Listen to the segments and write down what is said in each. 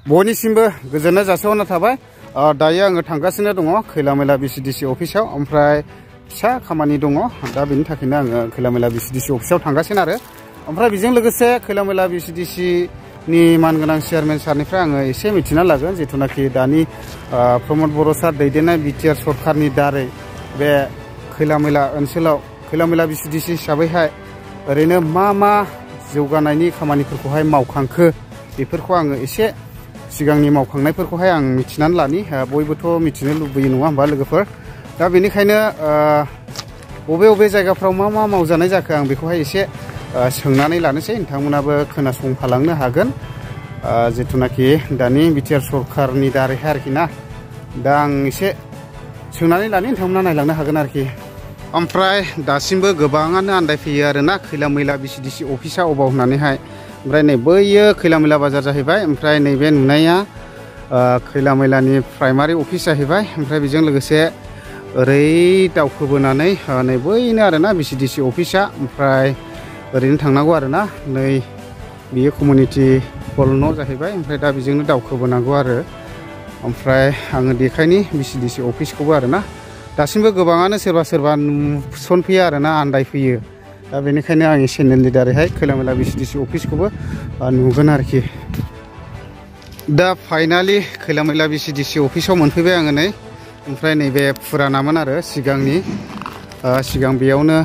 बयनिसिमबो गोजोननाय जासिहरनाय थाबाय। दायो आङो थांगासिनो दङ खैला मैला vcdc अफिसाव, ओमफ्राय फिसा खामानि दङ। दा बेनि थाखायनो आङो खैला मैला vcdc अफिसाव थांगासिनो आरो। ओमफ्राय बेजों लोगोसे खैला मैला vcdc नि मानगोनां चेयारमेन सारनिफ्राय आङो एसे मिथिना लागोन, जिथुनाखि दानि प्रमद बर' सार दैदेननाय बिटिआर सरखारनि दारै बे खैला मैला ओनसोलाव खैला मैला vcdc हिसाबैहाय ओरैनो मा जौगानायनि खामानिफोरखौहाय मावखांखो, बेफोरखौ आङो एसे सिगांनि मावखांनायफोरखौहाय आं मिथिनानै लानि। बयबोथ' मिथिनो लुबैयो नङा होमबा लोगोफोर? दा बेनिखायनो बबे जायगाफ्राव मा मावजानाय जाखो आं बेखौहाय एसे सोंनानै लानोसै, नोंथांमोनाबो खोनासंफालांनो हागोन। जिथुनाखि दानि बिटिआर सरखारनि दारैहाय आरोखि ना। दा आं एसे सोंनानै लानि, नोंथांमोना नायलांनो हागोन आरोखि। ओमफ्राय दासिमबो गोबाङानो आन्दायफैयो आरोना खैला मैला vcdc अफिसा अबाव होननानैहाय। ओमफ्राय नै बैयो खैला मैला बाजार जाहैबाय, ओमफ्राय नैबे नुनाया खैला मैलानि प्राइमारि अफिस जाहैबाय। ओमफ्राय बेजों लोगोसे ओरै दावखोबोनानै नै बैनो आरोना vcdc अफिसा। ओमफ्राय ओरैनो थांनांगौ आरोना, नै बियो कमिउनिटि हल न' जाहैबाय। ओमफ्राय दा बेजोंनो दावखोबोनांगौ आरो। ओमफ्राय आङो देखायनि vcdc अफिसखौबो आरोना। दासिमबो गोबाङानो सोरबा नुसनफैयो आरोना, आन्दायफैयो। दा बेनिखायनो आंनि चेनेलनि दारैहाय खैला मैला vcdc अफिसखौबो नुगोन आरोखि। दा फाइनालि खैला मैला vcdc अफिसाव मोनफैबाय आङो नै। ओमफ्राय नैबे फुरानामोन आरो सिगां बेयावनो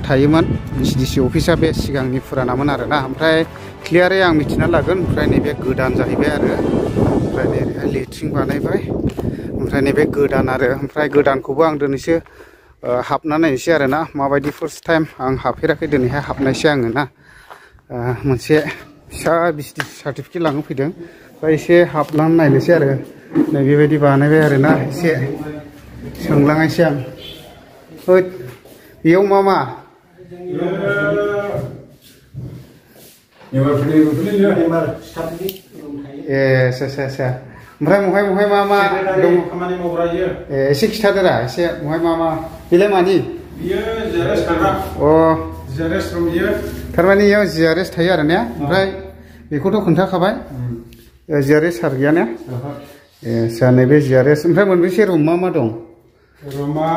थायोमोन vcdc अफिसा, बे सिगांनि फुरानामोन आरोना। ओमफ्राय क्लियारै आं मिथिना लागोन। ओमफ्राय नैबे गोदान जाहैबाय आरो। ओमफ्राय नैबेहाय लेट्रिन बानायबाय। ओमफ्राय नैबे गोदान आरो। ओमफ्राय गोदानखौबो आं दिनैसो हाबना नायनोसै आरोना, माबायदि फार्स्ट टाइम आं हाबफेराखै, दिनैहाय हाबनायसै आङो ना। मोनसे फिसा vcdc सार्टिफिकेट लांनो फैदों। ओमफ्राय एसे हाबलांनानै नायनोसै आरो। नै बेबायदि बानायबाय आरोना। एसे सोंलांनायसै आं, बेयाव मा आसा ओमफ्राय महाय मा दं खामानि मावग्रा इयो? एसे खिथादोरा, एसे महाय मा बेलाय मानि? बियो जिआरएस थाग्रा। जिआरएस दं बियो। थारमाने इयाव जिआरएस थायो आरो ने? ओमफ्राय बेखौथ' खोन्थाखाबाय, जिआरएस सार गैया ने? आसा नैबे जिआरएस। ओमफ्राय मोनबेसे रुम मा दं? रुमा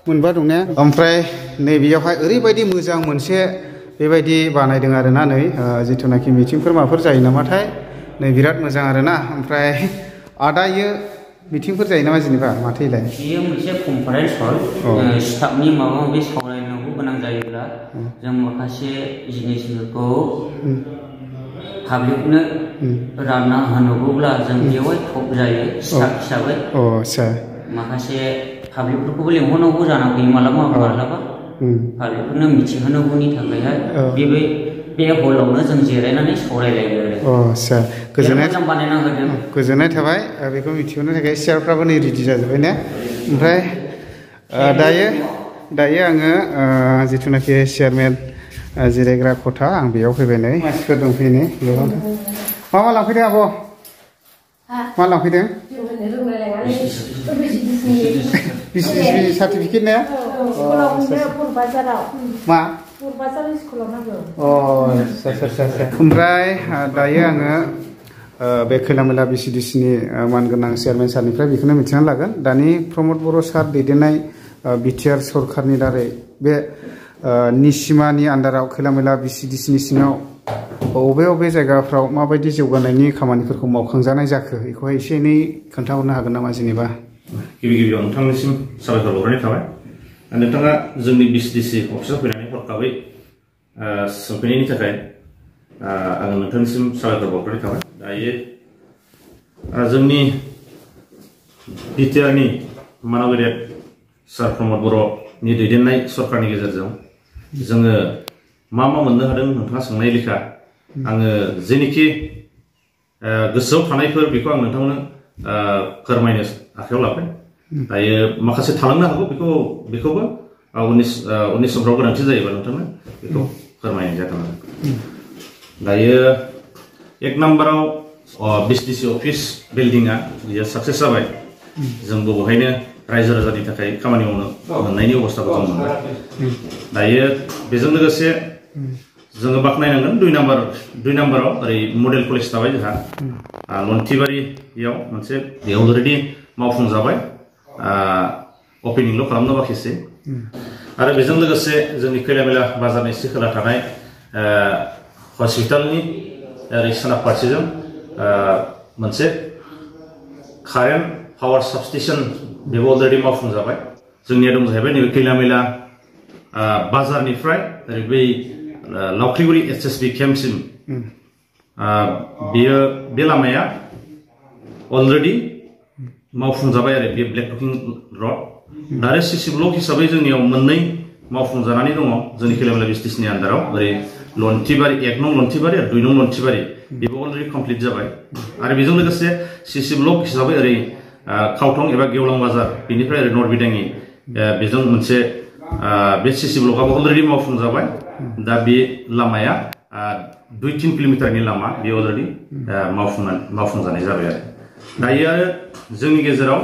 मोनबा दं ने? ओमफ्राय नैबेयावहाय ओरैबायदि मोजां मोनसे बेबायदि बानायदों आरोना। नै जिथुनाखि मिटिंफोर माबाफोर जायो नामाथाय, नै बिराद मोजां आरोना। ओमफ्राय आदा इयो मिटिंफोर जायो नामा जेनेबा माथो इलाय? बेयो मोनसे कनफारेन्स हल। स्टाफनि माबा माबि सावरायनांगौ गोनां जायोब्ला जों माखासे जिनिसफोरखौ पाब्लिकनो रानना होनांगौब्ला जों बेवहाय टप जायो स्टाफ हिसाबै। माखासे पाब्लिकफोरखौबो लेंहरनांगौ जाना फैयो मालाबा पाब्लिकफोरनो मिथिहोनांगौनि थाखायहाय बे हलावनो जों जिरायनानै सावरायलायो आरो। गोजोननाय थाबाय बेखौ मिथिहोनो थाखाय। सियारफ्राबो नै रेडि जाजोब्बाय ने? ओमफ्राय दायो आङो जिथुनाखि चेयारमेन जिरायग्रा खथा, आं बेयाव फैबाय। नै मानसिफोर दंफैयो नै। मा लांफैदों आब'? मा लांफैदों? vcdc सार्टिफिकेट ने? मा? ओमफ्राय दायो आङो बे खैला मैला vcdc नि मानगोनां चेयारमेन सारनिफ्राय बेखौनो मिथिनानै लागोन। दानि प्रमद बर' सार दैदेननाय बिटिआर सरखारनि दारै बे निसिमानि आन्दाराव खैला मैला vcdc नि सिङाव बबे जायगाफ्राव माबायदि जौगानायनि खामानिफोरखौ मावखांजानाय जाखो, बेखौहाय एसे एनै खोन्थाहरनो हागोन नामा जेनेबा? गिबियाव नोंथांनिसिम साबायखर बावहरनाय थाबाय। नोंथाङा जोंनि vcdc अफिसाव फैनानै हरखाबै सोंफैनायनि थाखाय आङो नोंथांनिसिम साबायखर बावहरनाय थाबाय। दायो जोंनि बिटिआरनि मानाव गेदेर सार प्रमद बर'नि दैदेननाय सरकारनि गेजेरजों जोङो मा मोननो हादों नोंथाङा सोंनाय लेखा आङो जेनिखि गोसोआव थानायफोर बेखौ आं नोंथांनो फोरमायनो आखायाव लाबाय। दायो माखासे थालांनो हागौ, बेखौबो उननि समफ्राव गोनांथि जायोबा नोंथांनो बेखौ फोरमायनाय जागोन। दायो एक नाम्बाराव vcdc अफिस बिल्डिंआ बियो साक्सेस जाबाय। जोंबो बहायनो रायजो राजानि थाखाय खामानि मावनो मोननायनि अबस्थाखौ जों मोनबाय। दायो बेजों लोगोसे जोङो बाखनायनांगोन 2 नाम्बाराव ओरै मडेल कलेज थाबाय जोंहा लन्थिबारियाव मोनसे बेयाव अलरेडि मावफुंजाबाय अपेनिंल' खालामनो बाखिसै आरो बेजों लोगोसे जोंनि खैलामैला बाजारनि एसे खोला थानाय हस्पिटालनि ओरै सोनाब फारसेजों मोनसे कारेन्ट पावार साबस्टेशन बेबो अलरेडि मावफुंजाबाय जोंनिया दं जाहैबाय नैबे खैलामैला बाजारनिफ्राय ओरै बै लावख्रिगुरि एसएसबि केम्पसिम बेयो बे लामाया अलरेडि मावफुंजाबाय आरो बे ब्लेक टकिं रड आरो सिसि ब्लक हिसाबै जोंनियाव मोननै मावफुंजानानै दङ जोंनि खैलामैला बिसटिसिनि आन्दाराव ओरै लन्थिबारि 1 नं लन्थिबारि आरो 2 नं लन्थिबारि बेबो अलरेडि कमप्लिट जाबाय आरो बेजों लोगोसे सिसि ब्लक हिसाबै ओरै खावथं एबा गेवलां बाजार बेनिफ्राय ओरै नरबिदांनि बेजों मोनसे बे सिसि ब्लकआबो अलरेडि मावफुंजाबाय दा बे लामाया 2-3 किल'मिटारनि लामा बे अलरेडि मावफुंजानाय जाबाय आरो दायो आरो जोंनि गेजेराव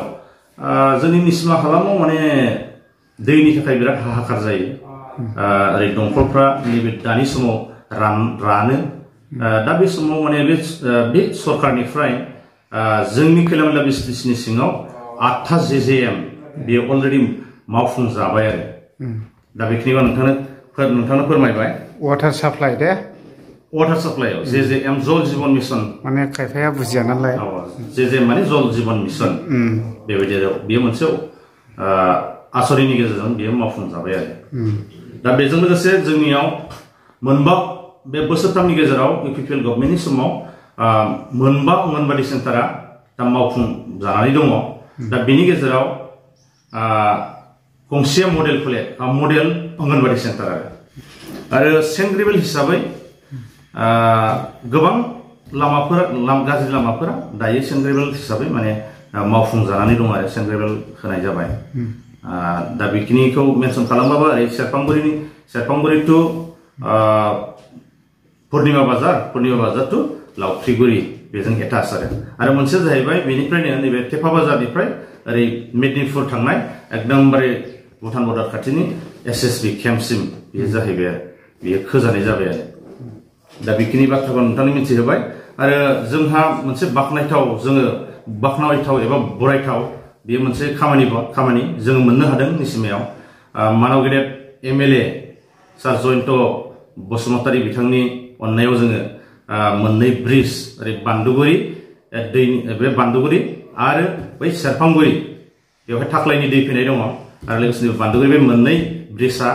जोंनि निसिमा हालामाव माने दैनि थाखाय बिराद हाहाकार जायो ओरै दंखलफ्रा नैबे दानि समाव रानो दा बे समाव माने बे सरकारनिफ्राय जोंनि खैलामैला बिसटिसिनि सिङाव 8था JJM बेयो अलरेडि मावफुंजाबाय आरो दा बेखिनिखौ नोंथांनो फोरमायबाय वाटार साप्लाइ दे वाटार साप्लाइयाव JJM जल जीवन मिशन माने खायफाया बुजिया नालाय JJM माने जल जीवन मिशन बेबायदि आरो बेयो मोनसे आसरिनि गेजेरजों बेयो मावफुंजाबाय आरो दा बेजों लोगोसे जोंनियाव मोनबा बे बोसोरथामनि गेजेराव UPPL गभर्नमेन्टनि समाव मोनबा अंगनबादि सेन्टारा दा मावफुंजानानै दङ दा बेनि गेजेराव गंसे मडेल अंगनबादि सेन्टार आरो सेन्ट ग्रेभेल हिसाबै गोबां गाज्रि लामाफोरा दायो सेन्ट ग्रेभेल हिसाबै माने मावफुंजानानै दं आरो सेन्ट ग्रेभेल होनाय जाबाय दा बेखिनिखौ मेनसन खालामबाबो ओरै सेरफांगुरि टु पुर्निमा बाजार टु लावख्रिगुरि बेजों एटाच आरो मोनसे जाहैबाय बेनिफ्रायनो नैबे थेफा बाजारनिफ्राय ओरै मेदिनीपुर थांनाय एकदमबारे भुटान बर्डार खाथिनि एसएसबि केम्पसिम बेयो जाहैबाय आरो बेयो खोजानाय जाबाय आरो दा बेखिनि बाथ्राखौ नोंथांनो मिथिहोबाय आरो जोंहा मोनसे बाख्नायथाव एबा बरायथाव बेयो मोनसे खामानि जोङो मोननो हादों निसिमायाव मानाव गेदेर MLA सार जयन्त बसुमतारी बिथांनि अननायाव जोङो मोननै ब्रिज ओरै बे बान्दुगुरि आरो बै सेरफांगुरि बेवहाय थाख्लायनि दै फैनाय दङ आरो लोगोसे बान्दुगुरि बे मोननै ब्रिजआ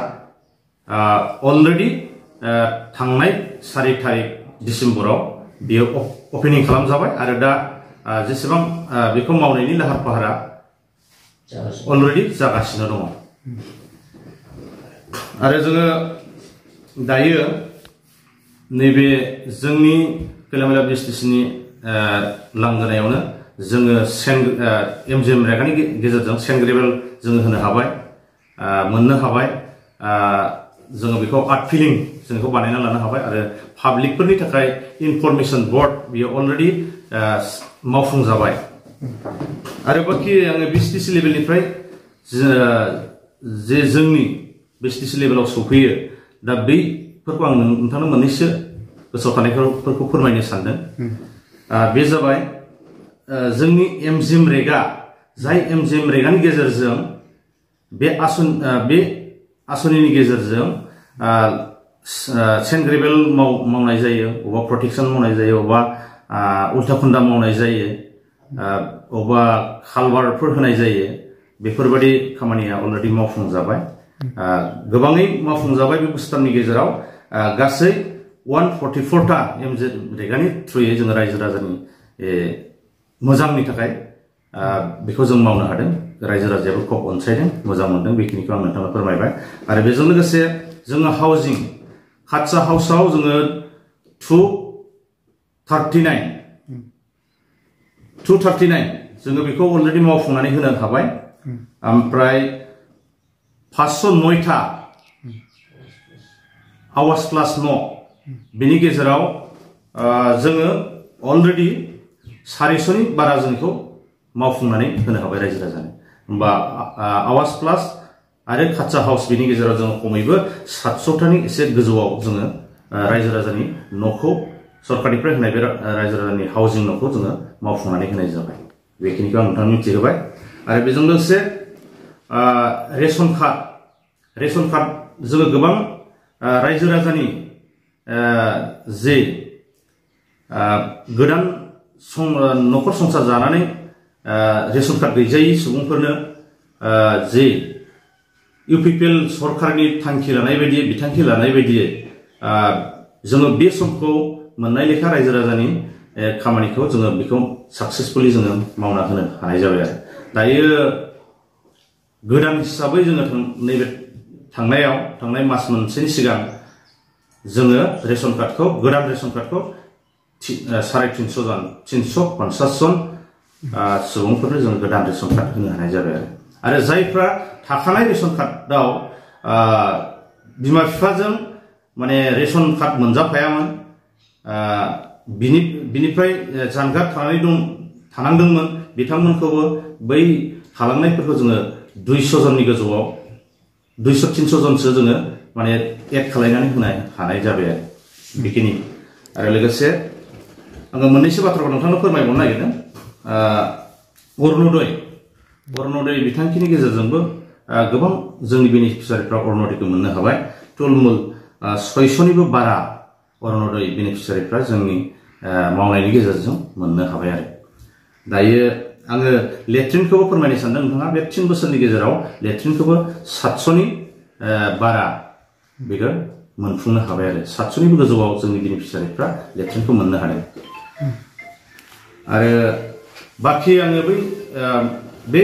अलरेडि थांनाय 4 तारिख डिसेम्बराव बेयो अपेनिं खालामजाबाय आरो दा जेसेबां बेखौ मावनायनि लाहार फाहारा अलरेडि जागासिनो दङ आरो जोङो दायो नैबे जोंनि खैलामैला बिसटिसिनि लांगोनायावनो जोङो MGM रेगानि गेजेरजों सेन्ट ग्रेभेल जोङो होनो हाबाय मोननो हाबाय जोङो बेखौ आर्ट फिलिं जों बेखौ बानायना लानो हाबाय आरो पाब्लिकफोरनि थाखाय इनफरमेशन बर्ड बेयो अलरेडि मावफुंजाबाय आरो बाखि आङो बिसटिसि लेभेलनिफ्राय जे जोंनि बिसटिसि लेभेलाव सफैयो दा बैफोरखौ आं नोंथांनो मोननैसो गोसोआव थानायफोरखौ फोरमायनो सानदों बे जाबाय जोंनि MGM रेगा जाय MGM रेगानि गेजेरजों बे आसनिनि गेजेरजों सेन्ट ग्रेभेल मावनाय जायो अबा प्रटेक्शन मावनाय जायो अबा उल्था खुन्दा मावनाय जायो अबा खालबारफोर होनाय जायो बेफोरबायदि खामानिया अलरेडि मावफुंजाबाय गोबाङै मावफुंजाबाय बे बोसोरथामनि गेजेराव गासै 144टा MGM रेगानि थ्रुयै जोङो रायजो राजानि मोजांनि थाखाय बेखौ जों मावनो हादों रायजो राजायाबो खोब अनसायदों मोजां मोनदों बेखिनिखौ आं नोंथांनो फोरमायबाय आरो बेजों लोगोसे जोङो हाउसिं खातसा हाउसआव जोङो 239 जोङो बेखौ अलरेडि मावफुंनानै होनो हाबाय ओमफ्राय 509टा आवास प्लास न' बेनि गेजेराव जोङो अलरेडि 400नि बारा जोंखौ मावफुंनानै होनो हाबाय रायजो राजानो होमबा आवास प्लास आरो खातसा हाउस बेनि गेजेराव जोङो खमैबो 700टानि एसे गोजौआव जोङो रायजो राजानि न'खौ सरकारनिफ्राय होनाय बे रायजो राजानि हाउसिं न'खौ जोङो मावफुंनानै होनाय जाबाय बेखिनिखौ आं नोंथांनो मिथिहोबाय आरो बेजों लोगोसे रेशन कार्ड जोङो गोबां रायजो राजानि जे गोदान न'खर संसार जानानै रेशन कार्ड गैजायै सुबुंफोरनो जे इउपिपिएल सरकारनि बिथांखि लानाय बायदियै जोङो बे समखौ मोननाय लेखा रायजो राजानि खामानिखौ जोङो बेखौ साक्सेसफुली जोङो मावना होनो हानाय जाबाय आरो दायो गोदान हिसाबै जोङो नैबे थांनाय मास मोनसेनि सिगां जोङो गोदान रेशन कार्डखौ 350 जन सुबुंफोरनो जोङो गोदान रेशन कार्ड होनो हानाय जाबाय आरो जायफ्रा थाखानाय रेशन कार्डआव बिमा बिफाजों माने रेशन कार्ड मोनजाफायामोन बिनिफ्राय जानगार थानांदोंमोन बिथांमोनखौबो बै थालांनायफोरखौ जोङो 200 जननि गोजौआव 200-300 जनसो जोङो माने एड खालायनानै होनो हानाय जाबाय आरो बेखिनि आरो लोगोसे आङो मोननैसो बाथ्राखौ नोंथांनो फोरमायबावनो नागिरदों अरुणोदय बिथांखिनि गेजेरजोंबो गोबां जोंनि बेनिफिसियारिफ्रा अरुणोदयखौ मोननो हाबाय थुलमुल 600निबो बारा अरुणोदय बेनिफिसियारिफ्रा जोंनि मावनायनि गेजेरजों मोननो हाबाय आरो दायो आङो लेट्रिनखौबो फोरमायनो सानदों नोंथाङा बे 3 बोसोरनि गेजेराव लेट्रिनखौबो 700नि बारा बेखौ मोनफुंनो हाबाय आरो 700निबो गोजौआव जोंनि बेनिफिसियारिफ्रा लेट्रिनखौ मोननो हादों आरो बाखि आङो बे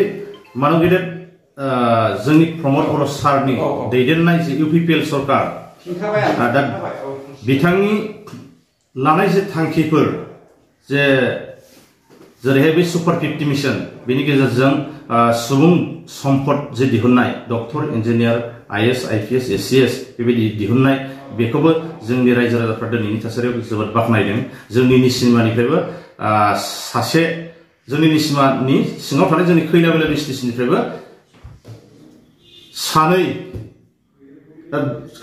मानव गेदेर जोंनि प्रमद बर' सारनि दैदेननाय जे इउपिपिएल सरकार दा बिथांनि लानाय जे थांखिफोर जेरैहाय बे सुपार 50 मिशन बेनि गेजेरजों सुबुं सम्पद जे दिहुननाय doctor engineer IAS IPS SCS बेबायदि दिहुननाय बेखौबो जोंनि रायजो राजाफ्रा दिनैनि थासारियाव जोबोद बाख्नायदों जोंनि निसिमानिफ्रायबो जोंनि निसिमानि सिङाव थानाय जोंनि खैला मैला स्टेशननिफ्रायबो सानै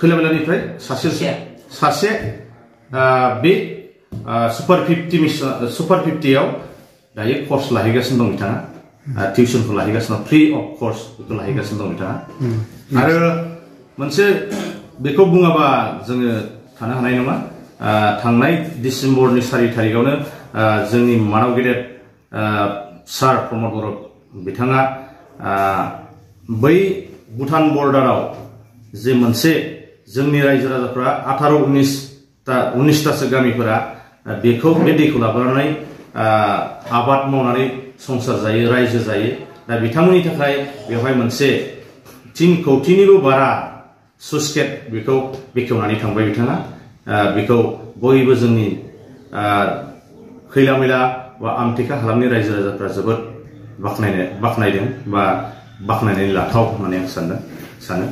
खैला मैलानिफ्राय सासे बे सुपार 50आव दायो कर्स लाहैगासिनो दं बिथाङा टिउसनखौ लाहैगासिनो दं फ्रि अफ कर्स बेखौ लाहैगासिनो दं बिथाङा आरो मोनसे बेखौ बुङाबा जोङो थानो हानाय नङा थांनाय डिसेम्बरनि 4 तारिखआवनो जोंनि मानव गेदेर सार प्रमद बर' बिथाङा बै भुटान बर्डाराव जे मोनसे जोंनि रायजो राजाफ्रा 18-19तासो गामिफोरा बे दैखौ लाबोनानै आबाद मावनानै संसार जायो रायजो जायो दा बिथांमोननि थाखाय बेवहाय मोनसे 3 कौटिनिबो बारा स्लुइस गेट बेखौ बेखेवनानै थांबाय बिथाङा बेखौ बयबो जोंनि खैला मैला बा आमटेका हालामनि रायजो राजाफ्रा जोबोद बाख्नायदों बा बाख्नायनानै लाथाव होननानै आं सानो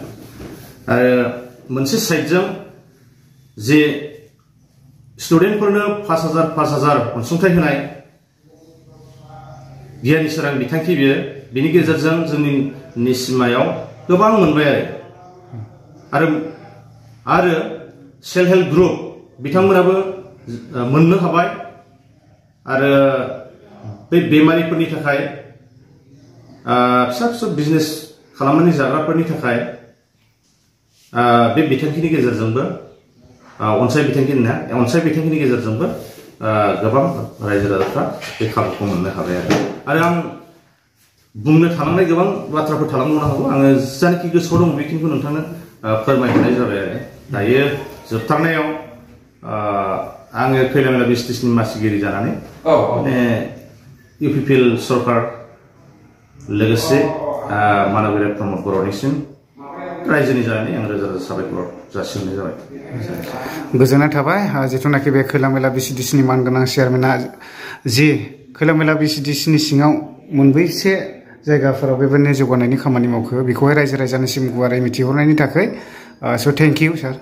आरो मोनसे साइडजों जे स्टुडेन्टफोरनो 5,000 अनसुंथाइ होनाय गियानि सोरां बिथांखि बेनि गेजेरजों जोंनि निसिमायाव गोबां मोनबाय आरो सेल्फ हेल्प ग्रुप बिथांमोनाबो मोननो हाबाय आरो बे बेमारिफोरनि थाखाय फिसा बिजनेस खालामनानै जाग्राफोरनि थाखाय बे बिथांखिनि गेजेरजोंबो अनसाय बिथांखिनि गेजेरजोंबो गोबां रायजो राजाफ्रा बे खाबुखौ मोननो हाबाय आरो आं बुंनो थालांनाय गोबां बाथ्राफोर थालांनो हागौ आङो जायखि गोसोआव दं बेखिनिखौ नोंथांनो फोरमायहरनाय जाबाय आरो दायो जोबथारनायाव आङो खैला मैला बिस्टिसनि मासिगिरि जानानै माने इउपिपिएल सरकार लोगोसे मानव गेदेर प्रमद बर'निसिम रायजोनि जानानै आं रोजा साबायखर जासिहरनाय जाबाय गोजोननाय थाबाय जिथुनाखि बे खैला मैला बिसिडिसिनि मानगोनां चेयारमेना जि खैला मैला बिसिडिसिनि सिङाव मोनबैसे जायगाफोराव बेबायदिनो जौगानायनि खामानि मावखो बेखौहाय रायजो राजानिसिम गुवारै मिथिहरनायनि थाखाय स' थेंक इउ सार।